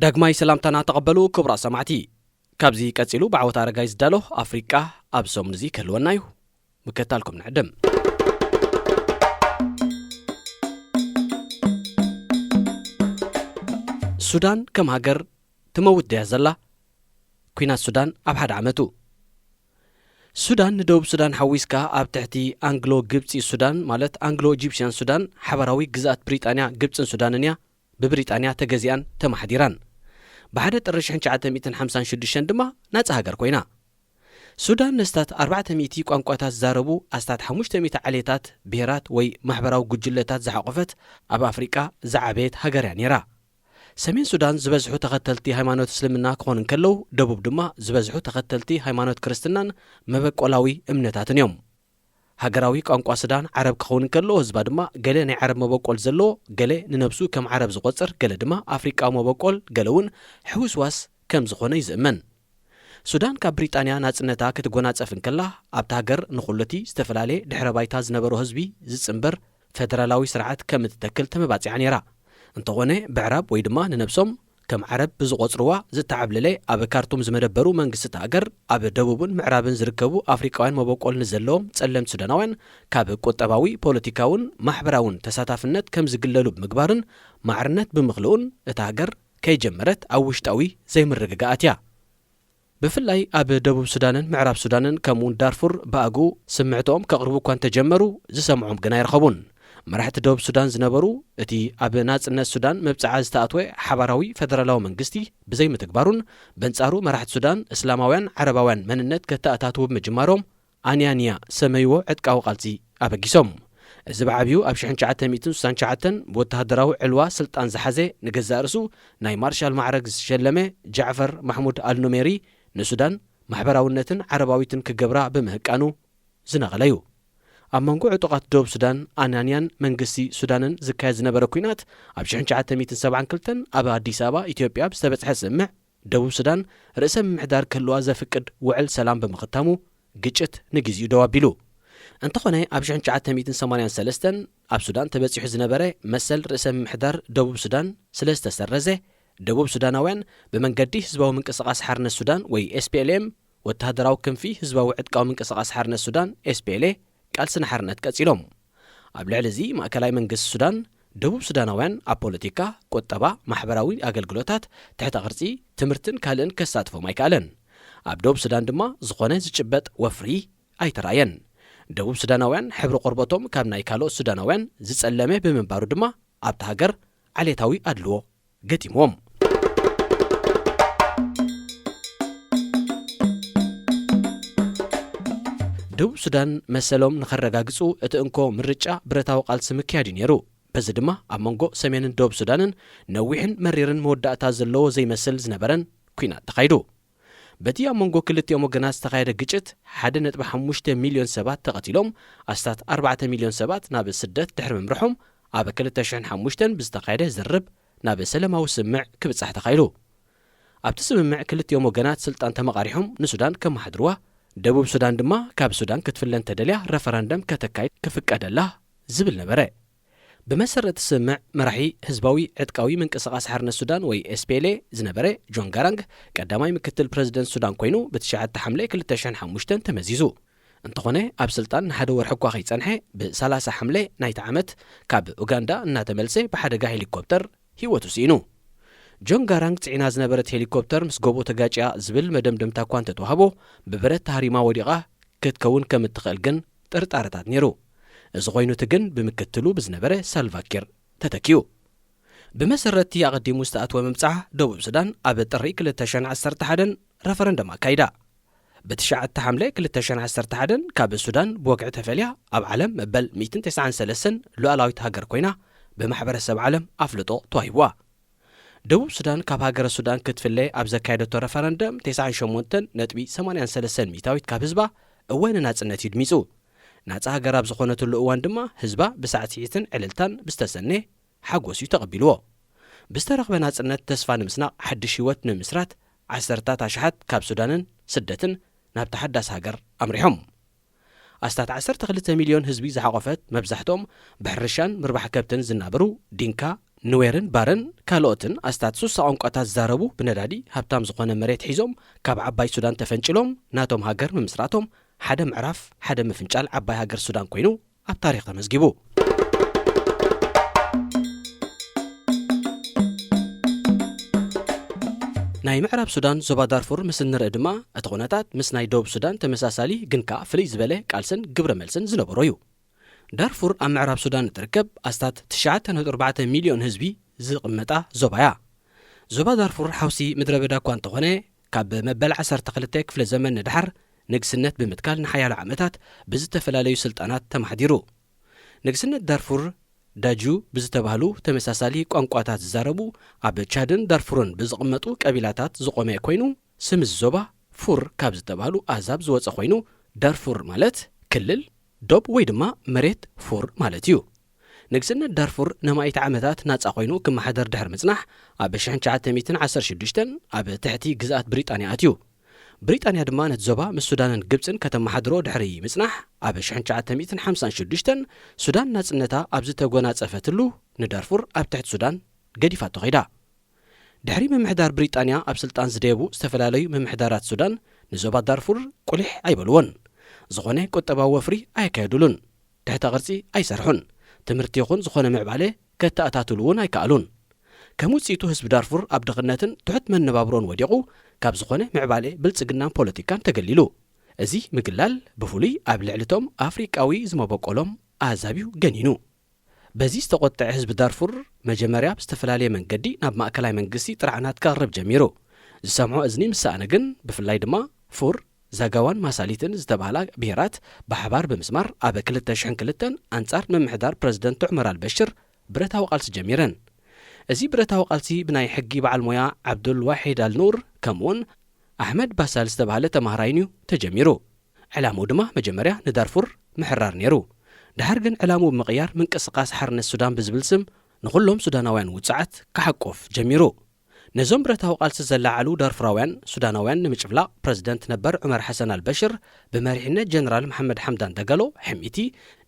ዳግማይ ሰላምታና ተቐበሉ ክቡራት ሰማዕቲ። ካብዚ ቀጺሉ ብዓወት ኣረጋይ ዝዳሎ ኣፍሪቃ ኣብ ሰሙን እዚ ክህልወና እዩ። ምከታልኩም ንዕድም። ሱዳን ከም ሃገር ትመውት ድያ ዘላ? ኲናት ሱዳን ኣብ ሓደ ዓመቱ። ሱዳን ንደቡብ ሱዳን ሓዊስካ ኣብ ትሕቲ ኣንግሎ ግብጺ ሱዳን፣ ማለት ኣንግሎ ኢጂፕሽያን ሱዳን፣ ሓባራዊ ግዝኣት ብሪጣንያ፣ ግብጽን ሱዳንን እያ ብብሪጣንያ ተገዚኣን ተማሕዲራን። ብሓደ ጥሪ ሽሕን ትሽዓተ ሚእትን ሓምሳን ሽዱሽተን ድማ ናጻ ሃገር ኮይና። ሱዳን ነስታት ኣርባዕተ ሚእቲ ቋንቋታት ዝዛረቡ ኣስታት ሓሙሽተ ሚእቲ ዓሌታት፣ ብሄራት ወይ ማሕበራዊ ጉጅለታት ዝሓቖፈት ኣብ ኣፍሪቃ ዝዓበየት ሃገር እያ ነይራ። ሰሜን ሱዳን ዝበዝሑ ተኸተልቲ ሃይማኖት እስልምና ክኾኑ እንከለዉ፣ ደቡብ ድማ ዝበዝሑ ተኸተልቲ ሃይማኖት ክርስትናን መበቆላዊ እምነታትን እዮም። ሃገራዊ ቋንቋ ሱዳን ዓረብ ክኸውን እንከሎ፣ ህዝባ ድማ ገለ ናይ ዓረብ መበቆል ዘለዎ፣ ገለ ንነብሱ ከም ዓረብ ዝቖጽር፣ ገለ ድማ ኣፍሪቃዊ መበቆል፣ ገለ እውን ሕውስዋስ ከም ዝኾነ እዩ ዝእመን። ሱዳን ካብ ብሪጣንያ ናጽነታ ክትጎናጸፍ እንከላ፣ ኣብታ ሃገር ንኹሉ እቲ ዝተፈላለየ ድሕረ ባይታ ዝነበሮ ህዝቢ ዝጽንበር ፈደራላዊ ስርዓት ከም እትተክል ተመባጺዓ ነይራ። እንተኾነ፣ ብዕራብ ወይ ድማ ንነብሶም ከም ዓረብ ብዝቖጽርዋ ዝተዓብለለ ኣብ ካርቱም ዝመደበሩ መንግስቲ እታ ሃገር፣ ኣብ ደቡብን ምዕራብን ዝርከቡ ኣፍሪቃውያን መበቆል ንዘለዎም ጸለምቲ ሱዳናውያን ካብ ቁጠባዊ፣ ፖለቲካውን ማሕበራውን ተሳታፍነት ከም ዝግለሉ ብምግባርን ማዕርነት ብምኽልኡን እታ ሃገር ከይጀመረት ኣብ ውሽጣዊ ዘይምርግጋኣት እያ። ብፍላይ ኣብ ደቡብ ሱዳንን ምዕራብ ሱዳንን ከምኡውን ዳርፉር ብኣግኡ ስምዕትኦም ከቕርቡ እኳ እንተጀመሩ ዝሰምዖም ግን ኣይረኸቡን። መራሕቲ ደቡብ ሱዳን ዝነበሩ እቲ ኣብ ናጽነት ሱዳን መብጽዓ ዝተኣትወ ሓባራዊ ፈደራላዊ መንግስቲ ብዘይምትግባሩን በንጻሩ መራሕቲ ሱዳን እስላማውያን ዓረባውያን መንነት ከተኣታትዉ ብምጅማሮም ኣንያንያ ሰመይዎ ዕጥቃዊ ቃልሲ ኣበጊሶም። እዚ ብዓብዩ ኣብ ሽሕን ትሽዓተ ሚእትን ስሳን ትሽዓተን ብወተሃደራዊ ዕልዋ ስልጣን ዝሓዘ ንገዛእ ርእሱ ናይ ማርሻል ማዕረግ ዝሸለመ ጃዕፈር ማሕሙድ ኣልኑሜሪ ንሱዳን ማሕበራውነትን ዓረባዊትን ክገብራ ብምህቃኑ ዝነቐለ እዩ። ኣብ መንጎ ዕጡቓት ደቡብ ሱዳን ኣንያንያን መንግስቲ ሱዳንን ዝካየድ ዝነበረ ኲናት ኣብ ሽሕን ትሽዓተ ሚእትን ሰብዓን ክልተን ኣብ ኣዲስ ኣበባ ኢትዮጵያ ብዝተበጽሐ ስምምዕ ደቡብ ሱዳን ርእሰ ምምሕዳር ክህልዋ ዘፍቅድ ውዕል ሰላም ብምኽታሙ ግጭት ንግዚኡ ደው ኣቢሉ። እንተኾነ ኣብ ሽሕን ትሽዓተ ሚእትን ሰማንያን ሰለስተን ኣብ ሱዳን ተበጺሑ ዝነበረ መሰል ርእሰ ምምሕዳር ደቡብ ሱዳን ስለ ዝተሰረዘ ደቡብ ሱዳናውያን ብመንገዲ ህዝባዊ ምንቅስቓስ ሓርነት ሱዳን ወይ ኤስፒኤልኤም፣ ወተሃደራዊ ክንፊ ህዝባዊ ዕጥቃዊ ምንቅስቓስ ሓርነት ሱዳን ኤስፒኤልኤ፣ ቃልሲ ንሓርነት ቀጺሎም። ኣብ ልዕሊ እዚ ማእከላይ መንግስቲ ሱዳን ደቡብ ሱዳናውያን ኣብ ፖለቲካ፣ ቁጠባ፣ ማሕበራዊ ኣገልግሎታት፣ ትሕተ ቅርጺ፣ ትምህርትን ካልእን ከሳትፎም ኣይከኣለን። ኣብ ደቡብ ሱዳን ድማ ዝኾነ ዝጭበጥ ወፍሪ ኣይተራእየን። ደቡብ ሱዳናውያን ሕብሪ ቆርበቶም ካብ ናይ ካልኦት ሱዳናውያን ዝጸለመ ብምንባሩ ድማ ኣብታ ሃገር ዓሌታዊ ኣድልዎ ገጢምዎም። ደቡብ ሱዳን መሰሎም ንኸረጋግጹ እቲ እንኮ ምርጫ ብረታዊ ቃልሲ ምክያድ እዩ ነይሩ። በዚ ድማ ኣብ መንጎ ሰሜንን ደቡብ ሱዳንን ነዊሕን መሪርን መወዳእታ ዘለዎ ዘይመስል ዝነበረን ኲናት ተኻይዱ። በቲ ኣብ መንጎ ክልቲኦም ወገናት ዝተኻየደ ግጭት ሓደ ነጥቢ ሓሙሽተ ሚልዮን ሰባት ተቐቲሎም፣ ኣስታት ኣርባዕተ ሚልዮን ሰባት ናብ ስደት ድሕሪ ምምርሖም፣ ኣብ ክልተ ሽሕን ሓሙሽተን ብዝተኻየደ ዝርርብ ናብ ሰላማዊ ስምምዕ ክብጻሕ ተኻኢሉ። ኣብቲ ስምምዕ ክልቲኦም ወገናት ስልጣን ተመቓሪሖም ንሱዳን ከመሓድርዋ፣ ደቡብ ሱዳን ድማ ካብ ሱዳን ክትፍለ እንተደልያ ረፈረንደም ከተካይድ ክፍቀደላ ዝብል ነበረ። ብመሰረት እቲ ስምምዕ መራሒ ህዝባዊ ዕጥቃዊ ምንቅስቓስ ሓርነት ሱዳን ወይ ኤስፒኤልኤ ዝነበረ ጆን ጋራንግ ቀዳማይ ምክትል ፕረዚደንት ሱዳን ኮይኑ ብትሽዓተ ሓምለ ክልተ ሽሕን ሓሙሽተን ተመዚዙ። እንተኾነ ኣብ ስልጣን ንሓደ ወርሒ እኳ ከይጸንሐ ብሰላሳ ሓምለ ናይቲ ዓመት ካብ ኡጋንዳ እናተመልሰ ብሓደጋ ሄሊኮፕተር ህይወቱ ስኢኑ። ጆን ጋራንግ ጽዒና ዝነበረት ሄሊኮፕተር ምስ ጎቦ ተጋጭያ ዝብል መደምደምታ እኳ እንተተዋህቦ ብብረት ተሃሪማ ወዲቓ ክትከውን ከም እትኽእል ግን ጥርጣረታት ነይሩ። እዚ ኮይኑ እቲ ግን ብምክትሉ ብዝነበረ ሳልቫኪር ተተኪዩ። ብመሰረት እቲ ኣቐዲሙ ዝተኣትወ ምብጻሕ ደቡብ ሱዳን ኣብ ጥሪ ክልተ ሽሕን ዓሰርተ ሓደን ረፈረንደም ኣካይዳ። ብትሽዓተ ሓምለ ክልተ ሽሕን ዓሰርተ ሓደን ካብ ሱዳን ብወግዒ ተፈልያ ኣብ ዓለም መበል ሚእትን ተስዓን ሰለስተን ሉዓላዊት ሃገር ኮይና ብማሕበረሰብ ዓለም ኣፍልጦ ተዋሂብዋ። ደቡብ ሱዳን ካብ ሃገረ ሱዳን ክትፍለ ኣብ ዘካየደቶ ረፈረንደም ተስዓን ሸሞንተን ነጥቢ ሰማንያን ሰለስተን ሚእታዊት ካብ ህዝባ እወ ንናጽነት እዩ ድሚጹ። ናጻ ሃገር ኣብ ዝኾነትሉ እዋን ድማ ህዝባ ብሳዕስዒትን ዕልልታን ብዝተሰነ ሓጎስ እዩ ተቐቢልዎ። ብዝተረኽበ ናጽነት ተስፋ ንምስናቕ ሓድሽ ህይወት ንምስራት ዓሰርታት ኣሽሓት ካብ ሱዳንን ስደትን ናብታ ሓዳስ ሃገር ኣምሪሖም። ኣስታት ዓሰርተ ክልተ ሚልዮን ህዝቢ ዝሓቖፈት መብዛሕትኦም ብሕርሻን ምርባሕ ከብትን ዝናበሩ ዲንካ፣ ንዌርን ባረን ካልኦትን ኣስታት ሱሳ ቋንቋታት ዝዛረቡ ብነዳዲ ሃብታም ዝኾነ መሬት ሒዞም ካብ ዓባይ ሱዳን ተፈንጭሎም ናቶም ሃገር ምምስራቶም ሓደ ምዕራፍ ሓደ ምፍንጫል ዓባይ ሃገር ሱዳን ኮይኑ ኣብ ታሪኽ ተመዝጊቡ። ናይ ምዕራብ ሱዳን ዞባ ዳርፉር ምስ እንርኢ ድማ እቲ ኩነታት ምስ ናይ ደቡብ ሱዳን ተመሳሳሊ ግን ከኣ ፍልይ ዝበለ ቃልስን ግብረ መልስን ዝነበሮ እዩ። ዳርፉር ኣብ ምዕራብ ሱዳን እትርከብ ኣስታት ትሽዓተ ነጥቢ ኣርባዕተ ሚልዮን ህዝቢ ዝቕመጣ ዞባ እያ። ዞባ ዳርፉር ሓውሲ ምድረ በዳ እኳ እንተኾነ ካብ መበል ዓሰርተ ክልተ ክፍለ ዘመን ንድሓር ንግስነት ብምትካል ንሓያሎ ዓመታት ብዝተፈላለዩ ስልጣናት ተማሕዲሩ። ንግስነት ዳርፉር ዳጁ ብዝተባህሉ ተመሳሳሊ ቋንቋታት ዝዛረቡ ኣብ ቻድን ዳርፉርን ብዝቕመጡ ቀቢላታት ዝቖመ ኮይኑ ስም እዚ ዞባ ፉር ካብ ዝተባህሉ ኣህዛብ ዝወፀ ኮይኑ ዳርፉር ማለት ክልል ዶብ ወይ ድማ መሬት ፉር ማለት እዩ። ንግስነት ዳርፉር ነማኢት ዓመታት ናጻ ኮይኑ ክመሓደር ድሕሪ ምጽናሕ ኣብ ሽሕን ትሽዓተ ሚእትን ዓሰርተ ሽዱሽተን ኣብ ትሕቲ ግዝኣት ብሪጣንያ ኣትዩ። ብሪጣንያ ድማ ነቲ ዞባ ምስ ሱዳንን ግብጽን ከተመሓድሮ ድሕሪ ምጽናሕ ኣብ ሽሕን ትሽዓተ ሚእትን ሓምሳን ሽዱሽተን ሱዳን ናጽነታ ኣብ ዝተጎናጸፈትሉ ንዳርፉር ኣብ ትሕቲ ሱዳን ገዲፋቶ ከይዳ። ድሕሪ ምምሕዳር ብሪጣንያ ኣብ ስልጣን ዝደየቡ ዝተፈላለዩ ምምሕዳራት ሱዳን ንዞባ ዳርፉር ቁሊሕ ኣይበልዎን። ዝኾነ ቁጠባዊ ወፍሪ ኣየካየዱሉን። ትሕተ ቅርጺ ኣይሰርሑን። ትምህርቲ ይኹን ዝኾነ ምዕባለ ከተኣታትሉ እውን ኣይከኣሉን። ከም ውጽኢቱ ህዝቢ ዳርፉር ኣብ ድኽነትን ትሑት መነባብሮን ወዲቑ ካብ ዝኾነ ምዕባለ ብልጽግናን ፖለቲካን ተገሊሉ። እዚ ምግላል ብፍሉይ ኣብ ልዕሊ እቶም ኣፍሪቃዊ ዝመበቆሎም ኣህዛብ እዩ ገኒኑ። በዚ ዝተቖጥዐ ህዝቢ ዳርፉር መጀመርያ ብዝተፈላለየ መንገዲ ናብ ማእከላይ መንግስቲ ጥርዓናት ከቕርብ ጀሚሩ። ዝሰምዖ እዝኒ ምስ ሰኣነ ግን ብፍላይ ድማ ፉር፣ ዛጋዋን ማሳሊትን ዝተባህላ ብሄራት ብሓባር ብምስማር ኣብ ክልተ ሽሕን ክልተን ኣንጻር ምምሕዳር ፕረዚደንት ዑመር ኣልበሽር ብረታዊ ቃልሲ ጀሚረን። እዚ ብረታዊ ቃልሲ ብናይ ሕጊ በዓል ሞያ ዓብዱል ዋሒድ ኣልኑር ከምኡውን ኣሕመድ ባሳል ዝተባህለ ተማሃራይን እዩ ተጀሚሩ። ዕላምኡ ድማ መጀመርያ ንዳርፉር ምሕራር ነይሩ። ድሓር ግን ዕላምኡ ብምቕያር ምንቅስቓስ ሓርነት ሱዳን ብዝብል ስም ንኹሎም ሱዳናውያን ውጹዓት ክሓቁፍ ጀሚሩ። ነዞም ብረታዊ ቃልሲ ዘለዓዕሉ ዳርፉራውያን ሱዳናውያን ንምጭፍላቕ ፕረዚደንት ነበር ዑመር ሓሰን ኣልበሽር ብመሪሕነት ጀነራል መሓመድ ሓምዳን ደጋሎ ሕሚቲ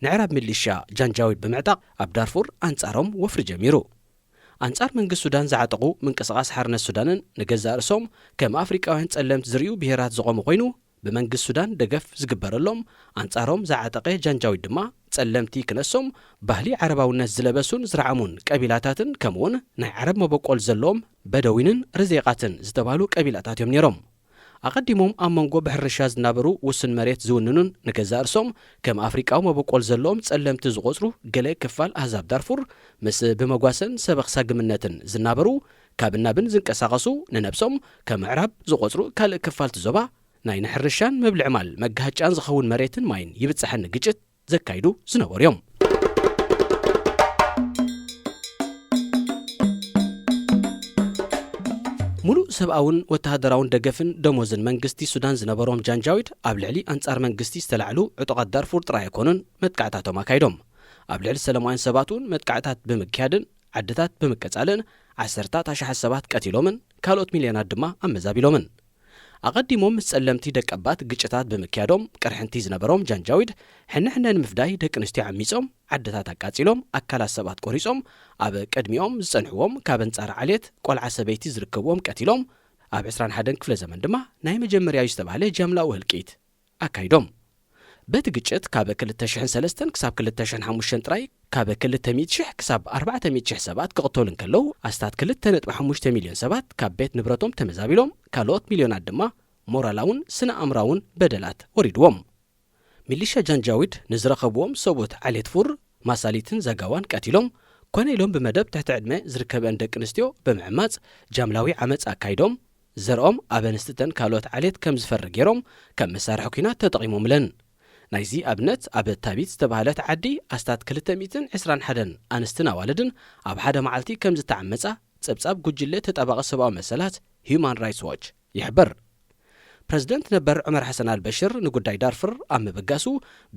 ንዕራብ ሚሊሻ ጃንጃዊድ ብምዕጣቕ ኣብ ዳርፉር ኣንጻሮም ወፍሪ ጀሚሩ። ኣንጻር መንግስቲ ሱዳን ዝዓጠቑ ምንቅስቓስ ሓርነት ሱዳንን ንገዛእ ርእሶም ከም ኣፍሪቃውያን ጸለምቲ ዝርእዩ ብሄራት ዝቖሙ ኮይኑ ብመንግስቲ ሱዳን ደገፍ ዝግበረሎም ኣንጻሮም ዝዓጠቐ ጃንጃዊድ ድማ ጸለምቲ ክነሶም ባህሊ ዓረባውነት ዝለበሱን ዝረዓሙን ቀቢላታትን ከምኡውን ናይ ዓረብ መበቆል ዘለዎም በደዊንን ርዜቓትን ዝተባህሉ ቀቢላታት እዮም ነይሮም። ኣቐዲሞም ኣብ መንጎ ብሕርሻ ዝናበሩ ውሱን መሬት ዝውንኑን ንገዛእ ርእሶም ከም ኣፍሪቃዊ መበቆል ዘለዎም ጸለምቲ ዝቖጽሩ ገለ ክፋል ኣህዛብ ዳርፉር ምስ ብመጓሰን ሰበኽ ሳግምነትን ዝናበሩ ካብን ናብን ዝንቀሳቐሱ ንነብሶም ከም ኣዕራብ ዝቖጽሩ ካልእ ክፋልቲ ዞባ ናይ ንሕርሻን መብልዒ ማል መጋሃጫን ዝኸውን መሬትን ማይን ይብጻሐኒ ግጭት ዘካይዱ ዝነበሩ እዮም። ሙሉእ ሰብኣውን ወተሃደራውን ደገፍን ደሞዝን መንግስቲ ሱዳን ዝነበሮም ጃንጃዊድ ኣብ ልዕሊ ኣንጻር መንግስቲ ዝተላዕሉ ዕጡቓት ዳርፉር ጥራይ ኣይኮኑን መጥቃዕታቶም ኣካይዶም። ኣብ ልዕሊ ሰላማውያን ሰባት እውን መጥቃዕታት ብምክያድን ዓድታት ብምቅጻልን ዓሰርታት ኣሽሓት ሰባት ቀቲሎምን ካልኦት ሚልዮናት ድማ ኣመዛቢሎምን። ኣቐዲሞም ምስ ጸለምቲ ደቀባት ግጭታት ብምክያዶም ቅርሕንቲ ዝነበሮም ጃንጃዊድ ሕነ ሕነ ንምፍዳይ ደቂ ኣንስትዮ ዓሚጾም ዓድታት ኣቃጺሎም ኣካላት ሰባት ቆሪጾም ኣብ ቅድሚኦም ዝጸንሕዎም ካብ ኣንጻር ዓሌት ቆልዓ ሰበይቲ ዝርከብዎም ቀቲሎም ኣብ ዕስራን ሓደን ክፍለ ዘመን ድማ ናይ መጀመርያ እዩ ዝተባህለ ጃምላዊ ህልቂት ኣካይዶም። በቲ ግጭት ካብ ክልተ ሽሕን ሰለስተን ክሳብ ክልተ ሽሕን ሓሙሽተን ጥራይ ካብ ክልተ ሚእቲ ሽሕ ክሳብ ኣርባዕተ ሚእቲ ሽሕ ሰባት ክቕተሉ እንከለዉ ኣስታት ክልተ ነጥቢ ሓሙሽተ ሚልዮን ሰባት ካብ ቤት ንብረቶም ተመዛቢሎም ካልኦት ሚልዮናት ድማ ሞራላውን ስነ ኣእምራውን በደላት ወሪድዎም። ሚሊሻ ጃንጃዊድ ንዝረኸብዎም ሰብኡት ዓሌት ፉር፣ ማሳሊትን ዘጋዋን ቀቲሎም ኮነ ኢሎም ብመደብ ትሕቲ ዕድመ ዝርከበን ደቂ ኣንስትዮ ብምዕማጽ ጃምላዊ ዓመጽ ኣካይዶም ዘርኦም ኣብ ኣንስትተን ካልኦት ዓሌት ከም ዝፈሪ ገይሮም ከም መሳርሒ ኲናት ተጠቒሞምለን። ናይዚ ኣብነት ኣብ ታቢት ዝተባህለት ዓዲ ኣስታት ክልተ ሚእትን ዕስራን ሓደን ኣንስትን ኣዋልድን ኣብ ሓደ መዓልቲ ከም ዝተዓመጻ ጸብጻብ ጉጅለ ተጣባቒ ሰብኣዊ መሰላት ሂዩማን ራይትስ ዎች ይሕብር። ፕረዚደንት ነበር ዑመር ሓሰን ኣልበሽር ንጉዳይ ዳርፍር ኣብ ምብጋሱ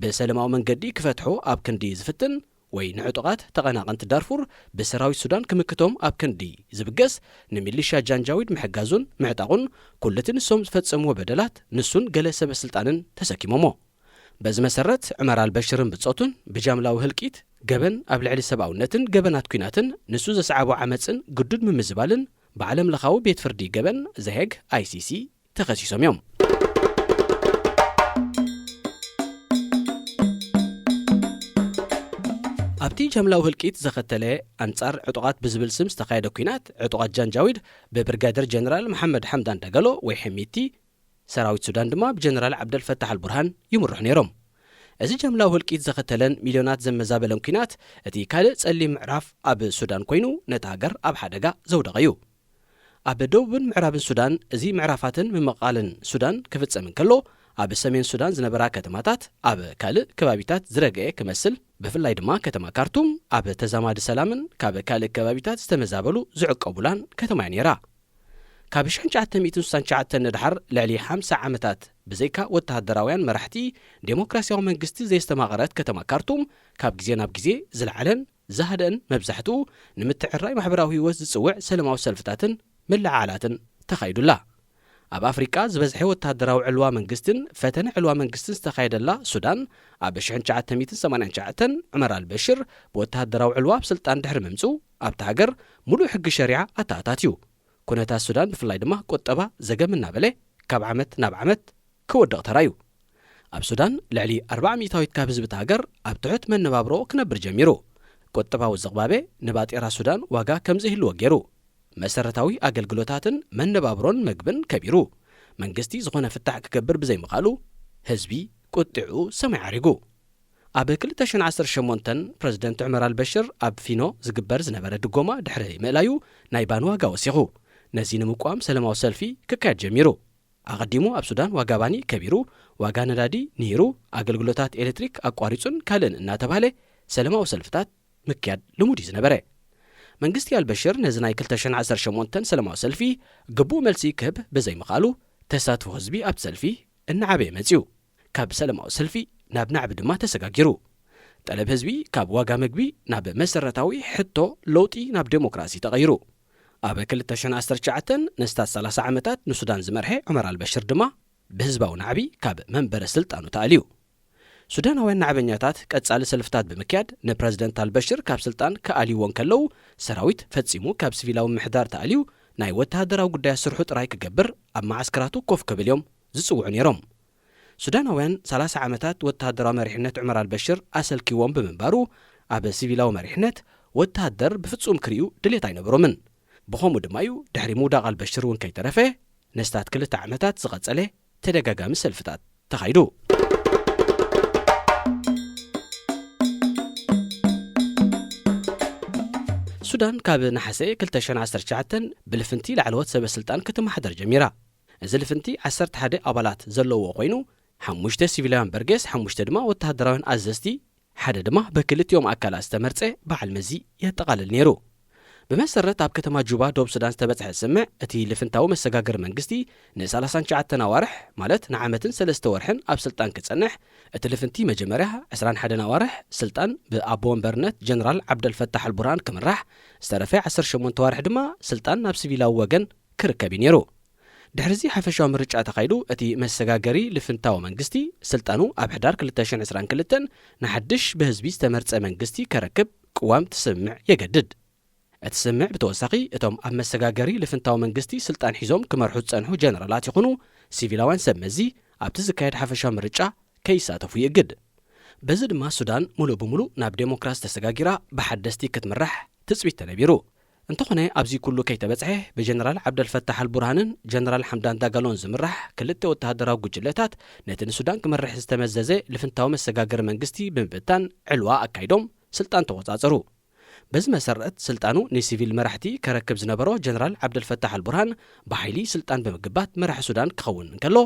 ብሰለማዊ መንገዲ ክፈትሖ ኣብ ክንዲ ዝፍትን ወይ ንዕጡቓት ተቐናቐንቲ ዳርፉር ብሰራዊት ሱዳን ክምክቶም ኣብ ክንዲ ዝብገስ ንሚሊሻ ጃንጃዊድ ምሕጋዙን ምዕጣቑን ኩሉ እቲ ንሶም ዝፈጸምዎ በደላት ንሱን ገለ ሰበ ስልጣንን ተሰኪሞሞ። በዚ መሰረት፣ ዑመር ኣልበሽርን ብጾቱን ብጃምላዊ ህልቂት፣ ገበን ኣብ ልዕሊ ሰብኣውነትን ገበናት ኲናትን ንሱ ዘስዓቦ ዓመጽን ግዱድ ምምዝባልን ብዓለም ለኻዊ ቤት ፍርዲ ገበን ዘሄግ፣ ኣይሲሲ፣ ተኸሲሶም እዮም። ኣብቲ ጃምላዊ ህልቂት ዘኸተለ ኣንጻር ዕጡቓት ብዝብል ስም ዝተኻየደ ኲናት፣ ዕጡቓት ጃንጃዊድ ብብርጋደር ጀነራል መሓመድ ሓምዳን ዳጋሎ ወይ ሕሚቲ፣ ሰራዊት ሱዳን ድማ ብጀነራል ዓብደልፈታሕ ኣልቡርሃን ይምርሑ ነይሮም። እዚ ጃምላዊ ህልቂት ዘኸተለን ሚልዮናት ዘመዛበለን ኲናት፣ እቲ ካልእ ጸሊም ምዕራፍ ኣብ ሱዳን ኮይኑ፣ ነታ ሃገር ኣብ ሓደጋ ዘውደቐ እዩ። ኣብ ደቡብን ምዕራብን ሱዳን እዚ ምዕራፋትን ምምቕቓልን ሱዳን ክፍጸም እንከሎ፣ ኣብ ሰሜን ሱዳን ዝነበራ ከተማታት ኣብ ካልእ ከባቢታት ዝረግኤ ክመስል፣ ብፍላይ ድማ ከተማ ካርቱም ኣብ ተዛማዲ ሰላምን ካብ ካልእ ከባቢታት ዝተመዛበሉ ዝዕቀቡላን ከተማ እያ ነይራ። ካብ ሽሕን ትሽዓተ ሚእትን ስሳን ትሽዓተን ንድሓር ልዕሊ ሓምሳ ዓመታት ብዘይካ ወተሃደራውያን መራሕቲ ዴሞክራሲያዊ መንግስቲ ዘየስተማቐረት ከተማ ካርቱም፣ ካብ ግዜ ናብ ግዜ ዝለዓለን ዝሃደአን፣ መብዛሕትኡ ንምትዕርራይ ማሕበራዊ ህይወት ዝጽውዕ ሰለማዊ ሰልፍታትን ምልዕዓላትን ተኻይዱላ። ኣብ ኣፍሪቃ ዝበዝሐ ወተሃደራዊ ዕልዋ መንግስትን ፈተነ ዕልዋ መንግስትን ዝተኻየደላ ሱዳን፣ ኣብ ሽሕን ትሽዓተ ሚእትን ሰማንያን ትሽዓተን ዑመር ኣልበሽር ብወተሃደራዊ ዕልዋ ኣብ ስልጣን ድሕሪ ምምጽኡ፣ ኣብታ ሃገር ምሉእ ሕጊ ሸሪዓ ኣተኣታትዩ። ኩነታት ሱዳን፣ ብፍላይ ድማ ቁጠባ፣ ዘገም እናበለ ካብ ዓመት ናብ ዓመት ክወድቕ ተራእዩ። ኣብ ሱዳን፣ ልዕሊ ኣርብዓ ሚእታዊት ካብ ህዝቢ እታ ሃገር ኣብ ትሑት መነባብሮ ክነብር ጀሚሩ። ቁጠባዊ ዝቕባበ ንባጤራ ሱዳን ዋጋ ከም ዘይህልዎ ገይሩ። መሰረታዊ ኣገልግሎታትን መነባብሮን መግብን ከቢሩ። መንግስቲ ዝኾነ ፍታሕ ክገብር ብዘይምኽኣሉ፣ ህዝቢ ቁጥዕኡ ሰማይ ዓሪጉ። ኣብ ክልተ ሽሕን ዓሰርተ ሸሞንተን ፕረዚደንት ዑመር ኣልበሽር ኣብ ፊኖ ዝግበር ዝነበረ ድጎማ ድሕሪ ምእላዩ፣ ናይ ባኒ ዋጋ ወሲኹ። ነዚ ንምቋም ሰለማዊ ሰልፊ ክካየድ ጀሚሩ። ኣቐዲሙ ኣብ ሱዳን ዋጋ ባኒ ከቢሩ፣ ዋጋ ነዳዲ ንሂሩ፣ ኣገልግሎታት ኤሌክትሪክ ኣቋሪጹን ካልእን እናተባህለ ሰለማዊ ሰልፍታት ምክያድ ልሙድ እዩ ዝነበረ። መንግስቲ ኣልበሽር ነዚ ናይ ክልተ ሽሕን ዓሰርተ ሸሞንተን ሰለማዊ ሰልፊ ግቡእ መልሲ ክህብ ብዘይምኽኣሉ፣ ተሳትፎ ህዝቢ ኣብቲ ሰልፊ እናዓበየ መጺኡ። ካብ ሰለማዊ ሰልፊ ናብ ናዕቢ ድማ ተሰጋጊሩ። ጠለብ ህዝቢ ካብ ዋጋ መግቢ ናብ መሰረታዊ ሕቶ፣ ለውጢ ናብ ዴሞክራሲ ተቐይሩ። ኣብ ክልተ ሽሕን ዓሰርተ ትሽዓተን ንስታት ሰላሳ ዓመታት ንሱዳን ዝመርሐ ዑመር ኣልበሽር ድማ ብህዝባዊ ናዕቢ ካብ መንበረ ስልጣኑ ተኣልዩ። ሱዳናውያን ናዕበኛታት ቀጻሊ ሰልፍታት ብምክያድ ንፕረዚደንት ኣልበሽር ካብ ስልጣን ክኣልይዎ እንከለዉ፣ ሰራዊት ፈጺሙ ካብ ሲቪላዊ ምሕዳር ተኣልዩ፣ ናይ ወተሃደራዊ ጉዳያት ስርሑ ጥራይ ክገብር፣ ኣብ መዓስከራቱ ኮፍ ክብል እዮም ዝጽውዑ ነይሮም። ሱዳናውያን ሰላሳ ዓመታት ወተሃደራዊ መሪሕነት ዑመር ኣልበሽር ኣሰልኪዎም ብምንባሩ፣ ኣብ ሲቪላዊ መሪሕነት ወተሃደር ብፍጹም ክርእዩ ድሌት ኣይነበሮምን። ብኸምኡ ድማ እዩ ድሕሪ ምውዳቕ ኣልበሽር እውን ከይተረፈ፣ ነስታት ክልተ ዓመታት ዝቐጸለ ተደጋጋሚ ሰልፍታት ተኻይዱ። ሱዳን ካብ ነሓሰ ክልተ ሽሕን ዓሰርተ ትሽዓተን ብልፍንቲ ላዕለዎት ሰበ ስልጣን ክትመሓደር ጀሚራ። እዚ ልፍንቲ ዓሰርተ ሓደ ኣባላት ዘለዎ ኮይኑ፣ ሓሙሽተ ሲቪላውያን በርጌስ፣ ሓሙሽተ ድማ ወተሃደራውያን ኣዘዝቲ፣ ሓደ ድማ ብክልቲኦም ኣካላት ዝተመርጸ በዓል መዚ የጠቓልል ነይሩ። ብመሰረት ኣብ ከተማ ጁባ፣ ደቡብ ሱዳን፣ ዝተበጽሐ ስምዕ፣ እቲ ልፍንታዊ መሰጋገሪ መንግስቲ ንሰላሳን ትሽዓተን ኣዋርሕ፣ ማለት ንዓመትን ሰለስተ ወርሕን ኣብ ስልጣን ክጸንሕ፣ እቲ ልፍንቲ መጀመርያ ዕስራን ሓደን ኣዋርሕ ስልጣን ብኣቦ ወንበርነት ጀነራል ዓብደልፈታሕ ኣልቡርሃን ክምራሕ፣ ዝተረፈ ዓሰርተ ሸሞንተ ኣዋርሕ ድማ ስልጣን ናብ ሲቪላዊ ወገን ክርከብ እዩ ነይሩ። ድሕሪዚ ሓፈሻዊ ምርጫ ተኻይዱ፣ እቲ መሰጋገሪ ልፍንታዊ መንግስቲ ስልጣኑ ኣብ ሕዳር ክልተ ሽሕን ዕስራን ክልተን ንሓድሽ ብህዝቢ ዝተመርጸ መንግስቲ ከረክብ ቅዋም ትስምዕ የገድድ። እቲ ስምዕ ብተወሳኺ፣ እቶም ኣብ መሰጋገሪ ልፍንታዊ መንግስቲ ስልጣን ሒዞም ክመርሑ ዝጸንሑ ጀነራላት ይኹኑ ሲቪላውያን ሰብ መዚ ኣብቲ ዝካየድ ሓፈሻዊ ምርጫ ከይሳተፉ ይእግድ። በዚ ድማ ሱዳን ሙሉእ ብሙሉእ ናብ ዴሞክራሲ ተሰጋጊራ ብሓደስቲ ክትምራሕ ትጽቢት ተነቢሩ። እንተኾነ ኣብዚ ኩሉ ከይተበጽሐ ብጀነራል ዓብደልፈታሕ ኣልቡርሃንን ጀነራል ሓምዳን ዳጋሎን ዝምራሕ ክልተ ወተሃደራዊ ጉጅለታት ነቲ ንሱዳን ክመርሕ ዝተመዘዘ ልፍንታዊ መሰጋገሪ መንግስቲ ብምብታን ዕልዋ ኣካይዶም ስልጣን ተቖጻጸሩ። በዚ መሰረት ስልጣኑ ንሲቪል መራሕቲ ከረክብ ዝነበሮ ጀነራል ዓብደልፈታሕ ኣልቡርሃን ብሓይሊ ስልጣን ብምግባት መራሒ ሱዳን ክኸውን እንከሎ፣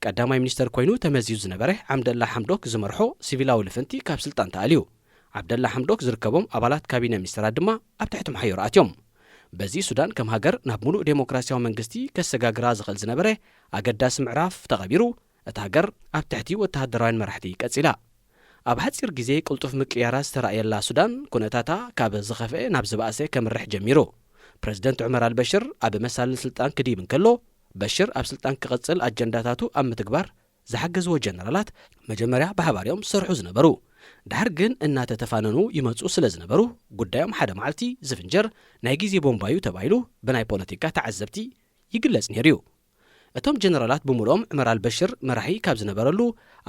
ቀዳማይ ሚኒስተር ኮይኑ ተመዚዙ ዝነበረ ዓምደላ ሓምዶክ ዝመርሖ ሲቪላዊ ልፍንቲ ካብ ስልጣን ተኣልዩ። ዓብደላ ሓምዶክ ዝርከቦም ኣባላት ካቢነ ሚኒስተራት ድማ ኣብ ትሕቲ መሓዮር ኣትዮም። በዚ ሱዳን ከም ሃገር ናብ ሙሉእ ዴሞክራሲያዊ መንግስቲ ከሰጋግራ ዝኽእል ዝነበረ ኣገዳሲ ምዕራፍ ተቐቢሩ፣ እታ ሃገር ኣብ ትሕቲ ወተሃደራውያን መራሕቲ ቀጺላ። ኣብ ሓጺር ግዜ ቅልጡፍ ምቅያራት ዝተራእየላ ሱዳን፣ ኩነታታ ካብ ዝኸፍአ ናብ ዝበኣሰ ከምርሕ ጀሚሩ። ፕረዚደንት ዑመር ኣልበሽር ኣብ መሳልል ስልጣን ክድይብ እንከሎ፣ በሽር ኣብ ስልጣን ክቕጽል ኣጀንዳታቱ ኣብ ምትግባር ዝሓገዝዎ ጀነራላት መጀመርያ ብሓባር እዮም ዝሰርሑ ዝነበሩ። ድሓር ግን እናተተፋነኑ ይመጹ ስለ ዝነበሩ፣ ጉዳዮም ሓደ መዓልቲ ዝፍንጀር ናይ ግዜ ቦምባዩ ተባሂሉ ብናይ ፖለቲካ ተዓዘብቲ ይግለጽ ነይሩ እዩ። እቶም ጀነራላት ብምሉኦም ዑመር ኣልበሽር መራሒ ካብ ዝነበረሉ፣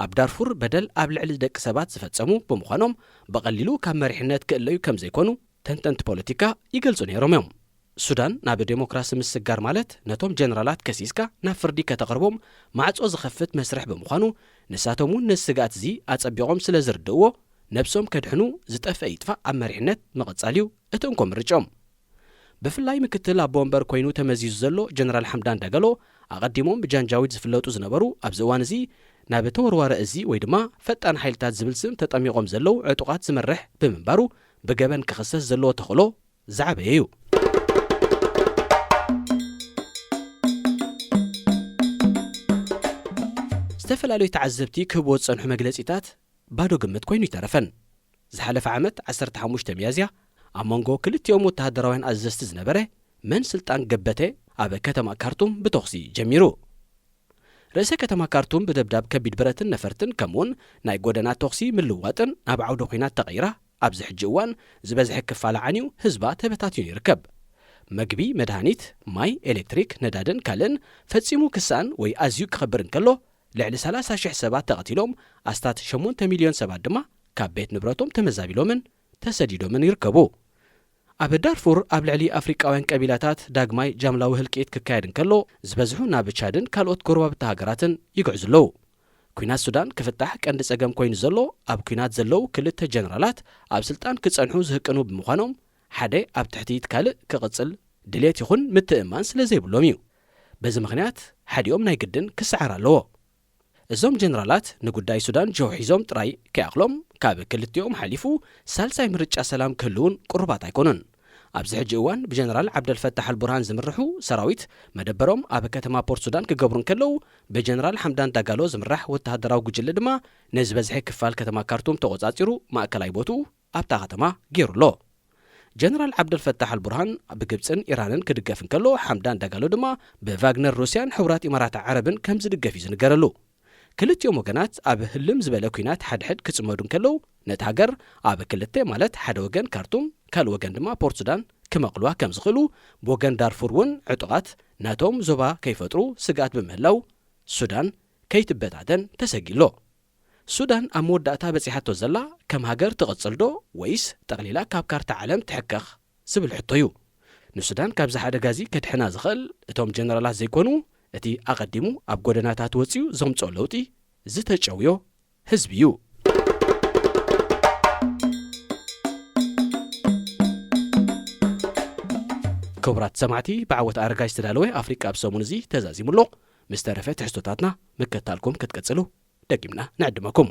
ኣብ ዳርፉር በደል ኣብ ልዕሊ ደቂ ሰባት ዝፈጸሙ ብምዃኖም፣ ብቐሊሉ ካብ መሪሕነት ክእለዩ ከም ዘይኮኑ ተንተንቲ ፖለቲካ ይገልጹ ነይሮም እዮም። ሱዳን ናብ ዴሞክራሲ ምስግጋር ማለት፣ ነቶም ጀነራላት ከሲስካ ናብ ፍርዲ ከተቕርቦም ማዕጾ ዝኸፍት መስርሕ ብምዃኑ፣ ንሳቶም እውን ነዚ ስግኣት እዚ ኣጸቢቖም ስለ ዝርድእዎ፣ ነብሶም ከድሕኑ ዝጠፍአ ይጥፋእ ኣብ መሪሕነት ምቕጻል እዩ እቲ እንኮ ምርጫኦም። ብፍላይ ምክትል ኣቦ ወንበር ኮይኑ ተመዚዙ ዘሎ ጀነራል ሓምዳን ዳጋሎ፣ ኣቐዲሞም ብጃንጃዊድ ዝፍለጡ ዝነበሩ፣ ኣብዚ እዋን እዚ ናብ ተወርዋሪ እዚ ወይ ድማ ፈጣን ሓይልታት ዝብል ስም ተጠሚቖም ዘለዉ ዕጡቓት ዝመርሕ ብምንባሩ፣ ብገበን ክኽሰስ ዘለዎ ተኽእሎ ዝዓበየ እዩ። ዝተፈላለዩ ተዓዘብቲ ክህብዎ ዝጸንሑ መግለጺታት ባዶ ግምት ኮይኑ ይተረፈን። ዝሓለፈ ዓመት ዓሰርተ ሓሙሽተ ሚያዝያ፣ ኣብ መንጎ ክልቲኦም ወተሃደራውያን ኣዘዝቲ ዝነበረ መን ስልጣን ገበተ ኣብ ከተማ ካርቱም ብተኹሲ ጀሚሩ። ርእሰ ከተማ ካርቱም ብደብዳብ ከቢድ ብረትን ነፈርትን ከምኡውን ናይ ጎደና ተኹሲ ምልዋጥን ናብ ዓውደ ኲናት ተቐይራ ኣብዚ ሕጂ እዋን ዝበዝሐ ክፋላ ዓንዩ ህዝባ ተበታቲኑ ይርከብ። መግቢ፣ መድሃኒት፣ ማይ፣ ኤሌክትሪክ፣ ነዳድን ካልእን ፈጺሙ ክሳን ወይ ኣዝዩ ክኸብር እንከሎ፣ ልዕሊ ሰላሳ ሽሕ ሰባት ተቐቲሎም፣ ኣስታት ሸሞንተ ሚልዮን ሰባት ድማ ካብ ቤት ንብረቶም ተመዛቢሎምን ተሰዲዶምን ይርከቡ። ኣብ ዳርፉር ኣብ ልዕሊ ኣፍሪቃውያን ቀቢላታት ዳግማይ ጃምላዊ ህልቂት ክካየድ እንከሎ፣ ዝበዝሑ ናብ ቻድን ካልኦት ጎረባብቲ ሃገራትን ይግዕዙ ኣለዉ። ኲናት ሱዳን ክፍታሕ ቀንዲ ጸገም ኮይኑ ዘሎ፣ ኣብ ኲናት ዘለዉ ክልተ ጀነራላት ኣብ ስልጣን ክጸንሑ ዝህቅኑ ብምዃኖም፣ ሓደ ኣብ ትሕቲ እቲ ካልእ ክቕጽል ድሌት ይኹን ምትእምማን ስለ ዘይብሎም እዩ። በዚ ምኽንያት፣ ሓዲኦም ናይ ግድን ክሰዓር ኣለዎ። እዞም ጀነራላት ንጉዳይ ሱዳን ጀው ሒዞም ጥራይ ከይኣኽሎም፣ ካብ ክልቲኦም ሓሊፉ ሳልሳይ ምርጫ ሰላም ክህሉ እውን ቅሩባት ኣይኮኑን። ኣብዚ ሕጂ እዋን ብጀነራል ዓብደልፈታሕ ኣልቡርሃን ዝምርሑ ሰራዊት መደበሮም ኣብ ከተማ ፖርት ሱዳን ክገብሩ እንከለዉ፣ ብጀነራል ሓምዳን ዳጋሎ ዝምራሕ ወተሃደራዊ ጉጅለ ድማ ነዚ ዝበዝሐ ክፋል ከተማ ካርቱም ተቖጻጺሩ ማእከላይ ቦትኡ ኣብታ ከተማ ገይሩ ኣሎ። ጀነራል ዓብደልፈታሕ ኣልቡርሃን ብግብጽን ኢራንን ክድገፍ እንከሎ፣ ሓምዳን ዳጋሎ ድማ ብቫግነር ሩስያን ሕቡራት ኢማራት ዓረብን ከም ዝድገፍ እዩ ዝንገረሉ። ክልቲኦም ወገናት ኣብ ህልም ዝበለ ኲናት ሓድሕድ ክጽመዱ እንከለዉ፣ ነቲ ሃገር ኣብ ክልተ፣ ማለት ሓደ ወገን ካርቱም፣ ካልእ ወገን ድማ ፖርት ሱዳን ክመቕልዋ ከም ዝኽእሉ፣ ብወገን ዳርፉር እውን ዕጡቓት ናቶም ዞባ ከይፈጥሩ ስግኣት ብምህላው፣ ሱዳን ከይትበታተን ተሰጊኡ ኣሎ። ሱዳን ኣብ መወዳእታ በጺሓቶ ዘላ ከም ሃገር ትቕጽል ዶ ወይስ ጠቕሊላ ካብ ካርታ ዓለም ትሕከኽ ዝብል ሕቶ እዩ። ንሱዳን ካብዚ ሓደጋ እዚ ከድሕና ዝኽእል እቶም ጀነራላት ዘይኮኑ፣ እቲ ኣቐዲሙ ኣብ ጎደናታት ወጺኡ ዘምጽኦ ለውጢ ዝተጨውዮ ህዝቢ እዩ። ክቡራት ሰማዕቲ፣ ብዓወት ኣረጋይ ዝተዳለወ ኣፍሪቃ ኣብ ሰሙን እዚ ተዛዚሙ ኣሎ። ምስ ተረፈ ትሕዝቶታትና ምክትታልኩም ክትቅጽሉ ደጊምና ንዕድመኩም።